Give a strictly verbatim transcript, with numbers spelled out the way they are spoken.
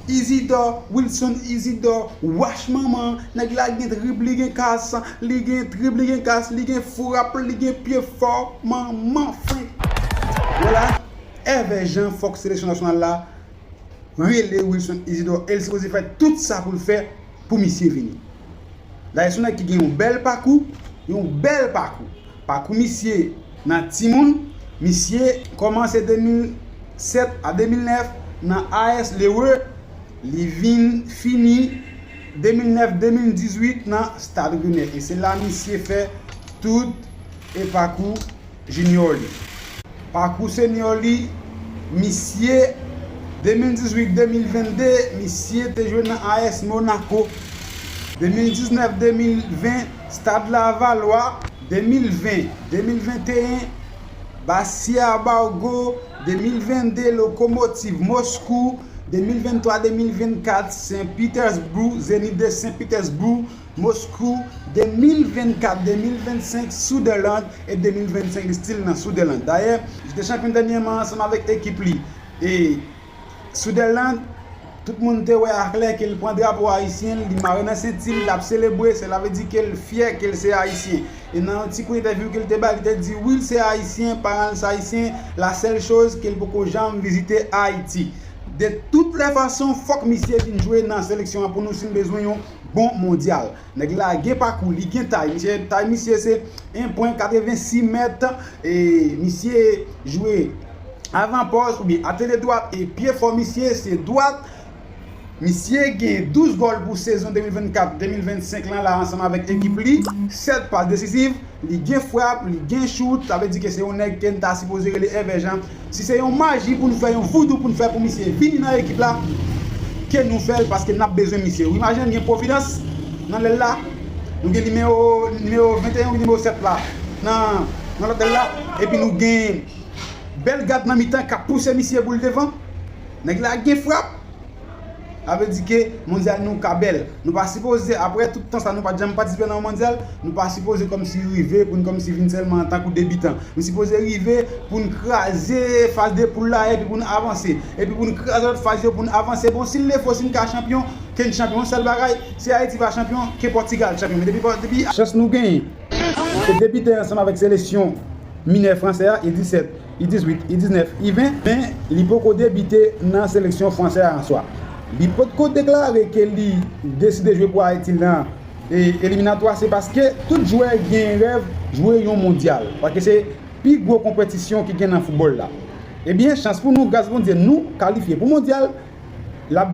Isidor, Wilson Isidor, wach manman, nèg la gen trib, li gen kas, li gen trib, li gen kas, li gen frap, li gen pye fò, manman frenk. Vwala, Hervé Jean, fòk seleksyon nasyonal la rele Wilson Isidor, e l sipoze fè tout sa pou l fè pou misye vini. Dayè, se yon nèg ki gen yon bèl pakou, yon bèl pakou. Pakou misye nan timoun, misye kòmanse de mil sèt a de mil nèf nan A S Lewe, li vin fini de mil nèf de mil dizuit nan Stade Rennais. E se la misye fè tout e pakou junior li. Pakou senior li, misye, de mil dizuit de mil vennde, misye te jwe nan A S Monaco. De mil diznèf de mil ven, Stade Lavallois. De mil ven, de mil venteyen, Bastia Borgo. De mil vennde, Lokomotiv Moskou. De mil venntwa, de mil vennkat, Saint Petersburg, Zenit de Saint Petersburg, Moskou. De mil vennkat, de mil vennsenk, Sunderland. E de mil vennsenk, li still nan Sunderland. Dayè, li te chanpyon dènyèman ansanm avèk ekip li. E Sunderland, tout moun te wè aklè ke l pran drapo ayisyen, li mare nan senti l, l ap selebre, sela vle di ke l fyè ke l se ayisyen. E nan yon ti kout entèvyou ke l te bay, li te di, wi, l se ayisyen, paran l se ayisyen, la sèl choz ke l poko janm vizite Ayiti. De tout lè fason, fòk misye vin jwe nan seleksyon an pou nou si n bezwen yon bon mondyal. Nèg la gen pakou, li gen tay. Misye, tay misye se en pwen katrevensis mèt. E misye jwe avan pòs oubyen atele dwat. E pye fò misye se dwat. Misye gen douz gòl pou sezon de mil vennkat de mil vennsenk lan la ansanm avèk ekip li. Sèt pas desisiv. Li gen frap, li gen chout, sa vle di ke se yon nèg ke n ta sipoze rele Hervé Jean. Si se yon maji pou n fè, yon voudou pou n fè pou misye vini nan ekip la, ke nou fè l, paske n ap bezwen misye. Ou imajine n gen Providence nan lèl la, nou gen nimewo, nimewo venteyen, nimewo sèt la nan, nan lòt lèl la, epi nou gen Bellegarde nan mitan k ap pouse misye boul devan. Nèg la gen frap. Sa vle di ke mondyal nou ka bèl. Nou pa sipoze, apre tout tan sa, nou pa t janm patisipe nan yon mondyal, nou pa sipoze kòmsi rive pou n kòmsi vin sèlman antankou debitan. Nou sipoze rive pou n kraze faz de poul la, epi pou n avanse. Epi pou n kraze lòt faz yo, pou n avanse. Bon, si l le fo, si n ka chanpyon, ke n chanpyon. Yon sèl bagay, si Ayiti pa chanpyon, ke Pòtigal chanpyon. Men depi, depi chans nou genyen, e debite ansanm avèk seleksyon minè fransè a, U disèt, U dizuit, U diznèf, U ven, men li poko debite nan seleksyon fransè a answa. Li potko deklare ke li deside jwe pou Ayiti nan, e, eliminatwa, se paske tout jwè gen rèv jwe yon mondyal. Paske se pi gwo konpetisyon ki gen nan foutbòl la. Ebyen, chans pou nou, gras Bondye, nou kalifye pou mondyal. L ap